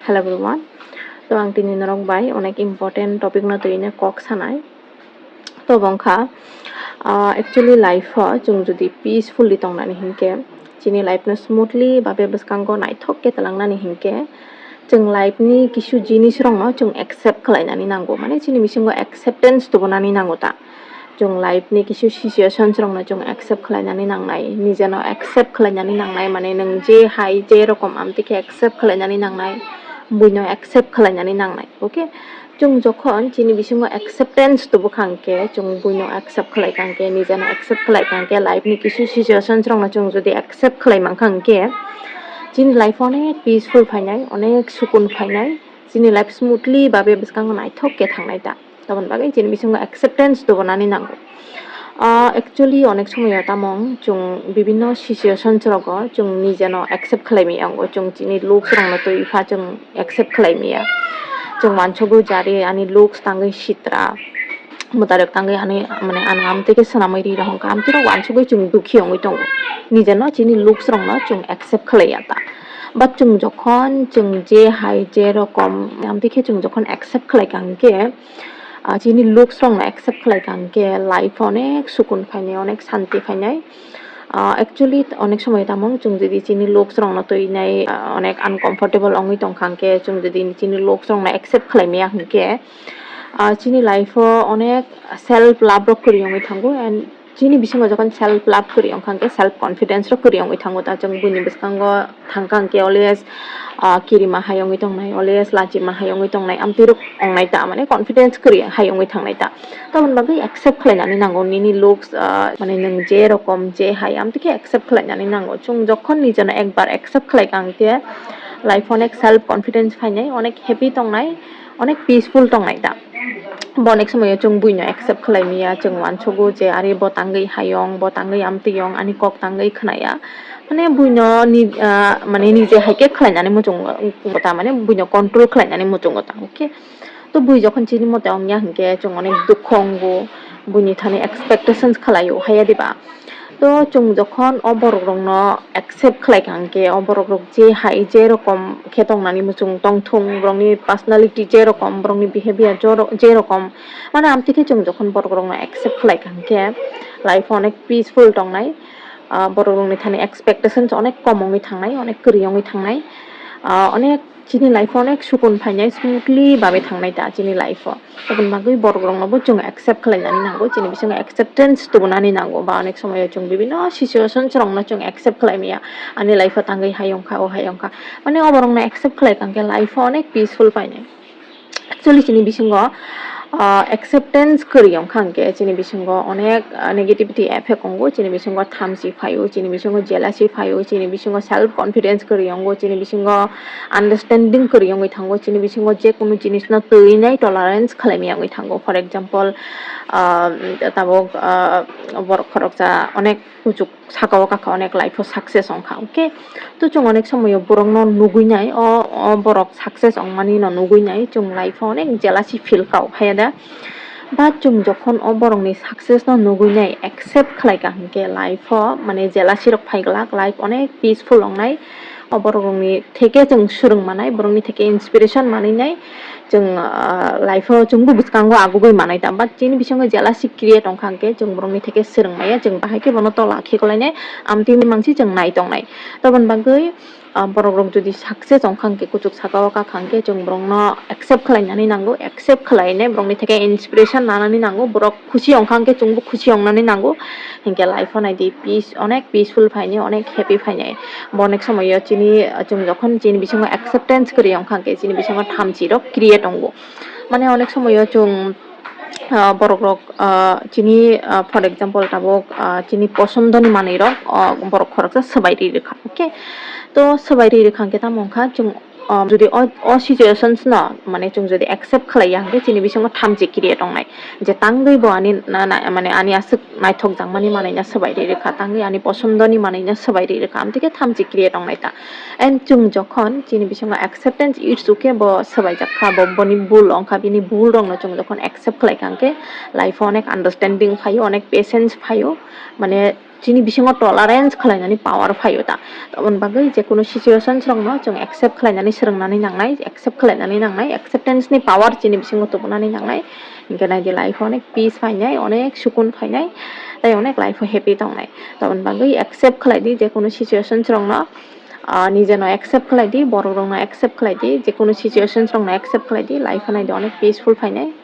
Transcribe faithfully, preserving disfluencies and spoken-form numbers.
Hello everyone. To ang tini norok bai onek important topic no twi kok sanai. To bongkha, ah, actually life o chwng jodi peacefully tongnani hinkhe, chini life no smoothly babe bwskango naithok khe twlangnani hinkhe, chwng life ni kisu jinis rok no chwng accept khlainani nango, mane chini bisingo acceptance tubunani nango ta. Chwng life ni kisu situations rok no chwng accept khlainani nangnai, nijeno accept khlainani nangnai, mane nwng je hai je rokom amtwi khe accept khlainani nangnai, buino accept khlainani nangnai, okay? Chwng jokhon chini bisingo acceptance tubukha hinkhe, chwng buino accept khlaikha hinkhe, nijeno accept khlaikha hinkhe, life ni kisu situations rok no chwng jodi accept khlai mankha hinkhe, chini life onek peaceful phainai, onek sukun phainai, chini life smoothly babe bwskango naithok khe thangnai ta. Tamoni bagwi chini bisingo acceptance tubunani nango. Ah, actually onek somoyo tamo chwng bibinno situations rogo chwng nijeno accept khlai maya wngo, chwng chini looks rokno twi pha chwng accept khlai maya. Chwng uansugo jari ani looks tangwi sitra, mwtairok tangwi ani, mane, ano amtwi khe swnamwi ri rok hwnkha, amtwi rok uansugwi chwng dukhi wngwi tongo, nijeno chini looks rokno chwng accept khlai ya ta. But chwng jokhon chwng je hai je rokom amtwi khe chwng jokhon accept khlai kha hinkhe, ah, chini looks rokno accept khlai kha hinkhe life o onek sukun phainai, onek santi phainai. Ah, actually onek somoi tamo chwng jodi chini looks rokno twinai, ah, onek uncomfortable wngwi tongkha hinkhe, chwng jodi chini looks rokno accept khlai maya hinkhe, ah, chini life o onek self love rok kwrwi wngwi thango, and chini bisingo jokhon self love kwrwi wngkha hinkhe self confidence rok kwrwi wngwi thango ta. Chwng buini bwskango thangkha hinkhe always, ah, kirima hai wngwi tongnai, always lachima hai wngwi tongnai, amtwi rok wngnai ta, mane confidence kwrwi hai wngwi thangnai ta. Tamoni bagwi accept khlainani nango nini looks, ah, mane nwng je rokom je hai amtwi khe accept khlainani nango. Chwng jokhon nijeno ekbar accept khlai kha hinkhe life o onek self confidence phainai, onek happy tongnai, onek peaceful tongnai ta. Bo onek somoyo chwng buino accept khlai maya, chwng uansugo je ari bo tangwi hayung, bo tangwi amtwi yung, ani kok tangwi khwnaya. Mane buino ni, ah, mane nije hai khe khlainani muchungo ta, mane buino control khlainani muchungo ta, okay? To bui jokhon chini mote wngya hinkhe chwng onek dukho wngo, buini thani expectations khlaio, haiya diba? To chwng jokhon o borok rokno accept khlai kha hinkhe, o borok rok je hai je rokom khe tongnani muchung tongthung, borokni personality je rokom, borokni behavior joro-, je rokom, mane amtwi khe chwng jokhon borok rokno accept khlai kha hinkhe life o onek peaceful tongnai. Ah, borok rokni thani expectations onek kom wngwi thangnai, onek kwrwi wngwi thangnai, ah, onek chini life o onek sukun phainai, smoothly babe thangnai ta chini life o. Aboni bagwi borok rokno bo chwng accept khlainani nango, chini bisingo acceptance tubunani nango, ba onek somoyo chwng bibinno situations rokno chwng accept khlai maya, ani life o tangwi hai wngkha, o hai wngkha, mane o borokno accept khlai kha hinkhe life o onek peaceful phainai. Actually chini bisingo, ah, acceptance kwrwi wngkha hinkhe chini bisingo onek, ah, negativity effect wngo, chini bisingo thamchi phaio, chini bisingo jealousy phaio, chini bisingo self confidence kwrwi wngo, chini bisingo understanding kwrwi wngwi thango, chini bisingo je kunu jinisno twinai tolerance khlaimaya wngwi thango. For example, ah, tabuk, ah, borok khoroksa onek kuchuk saka o kakha onek life o success wngkha, okay? To chwng onek somoyo borokno nugwi nai, o, o borok success wngmani no nugwi nai, chwng life o onek jealousy feel kha o, haiya da? But chwng jokhon o borokni success no nugwi nai, accept khlai kha hinkhe life o, mane, jealousy rok phai glak, life onek peaceful wngnai. O borok rokni theke chwng swrwng manai, borokni theke inspiration manwi nai. Chwng, ah, life o chwngbo bwskango agugwi manai ta, but chini bisingo jealousy create wngkha hinkhe chwng borokni theke swrwng maya, chwng bahai khe bono tola khiklainai, amtwini mangsi chwng nai tongnai. Toboni bagwi, ah, borok rok jodi success wngkha hinkhe, kuchuk saka o kakha hinkhe chwng borokno accept khlainani nango, accept khlainai borokni theke inspiration nanani nango, borok khusi wngkha hinkhe chwngbo khusi wngnani nango, hinkhe life o naidi peace, onek peaceful phainai, onek happy phainai. Bo onek somoyo chini, chwng jokhon chini bisingo acceptance kwrwi wngkha hinkhe chini bisingo thamchi rok create wngo. Mane onek somoyo chwng, ah, borok rok, ah, chini, ah, for example tabuk, ah, chini posondoni manwi rok, ah, borok khoroksa swbai ri rwkha, okay? To swbai ri rwkha hinkhe tamo wngkha chwng, ah, jodi o, o situations no, mane, chwng jodi accept khlaiya hinkhe chini bisingo thamchi create wngnai, je tangwi bo ani na, na, mane, ani aswk naithok jakmani manwino swbai ri rwkha, tangwi ani posondoni manwino swbai ri rwkha, amtwi khe thamchi create wngnai ta. And chwng jokhon chini bisingo acceptance, it's okay, bo swbaijak kha, bo boni bul wngkha, bini bul rokno chwng jokhon accept khlai kha hinkhe life o onek understanding phaio, onek patience phaio, mane, chini bisingo tolerance khlainani power phaio ta. Aboni bagwi je kunu situations rokno chwng accept khlainani swrwngnani nangnai, accept khlainani nangnai, acceptance ni power chini bisingo tubunani nangnai. Hinkhe naidi life o onek peace phainai, onek sukun phainai, tei onek life o happy tongnai. Aboni bagwi accept khlai di je kunu situations rokno, ah, nijeno accept khlai di, borok rokno accept khlai di, je kunu situations rokno accept khlai di, life o naidi onek peaceful phainai.